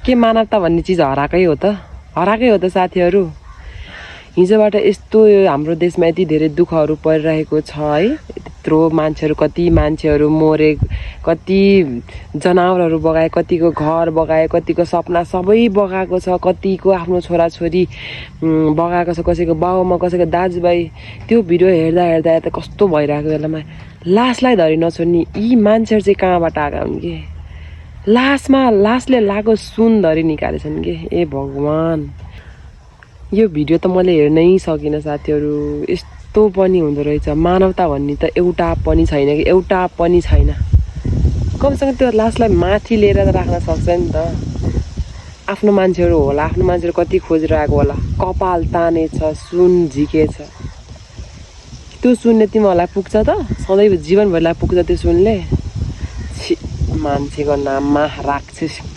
के मानवता भन्ने चिज हराएकै हो त साथीहरू। हिजोबाट यस्तो हाम्रो देशमा यति धेरै दुःखहरू परिरहेको छ है। यत्रो मान्छेहरू, कति मान्छेहरू मरे, कति जनावरहरू बगाए, कतिको घर बगाए, कतिको सपना सबै बगाएको छ, कतिको आफ्नो छोराछोरी बगाएको छ, कसैको बाउमा, कसैको दाजुभाइ। त्यो भिडियो हेर्दा यता कस्तो भइरहेको बेलामा लासलाई धरि नछोड्ने यी मान्छेहरू चाहिँ कहाँबाट आएका हुन् कि? लासले लागेको सुन धरि निकालेछन् कि? ए भगवान्, यो भिडियो त मैले हेर्नै सकिनँ साथीहरू। यस्तो पनि हुँदो रहेछ। मानवता भन्ने त एउटा पनि छैन कि, एउटा पनि छैन। कमसेकम त्यो लासलाई माथि लिएर राख्न सक्छ नि त। आफ्नो मान्छेहरू होला, आफ्नो मान्छेहरू कति खोजिरहेको होला, कपाल तानेछ, सुन झिकेछ। त्यो सुनले तिमीहरूलाई पुग्छ त? सधैँ जीवनभरिलाई पुग्छ त्यो सुनले? मान्छेको नाममा राक्षस।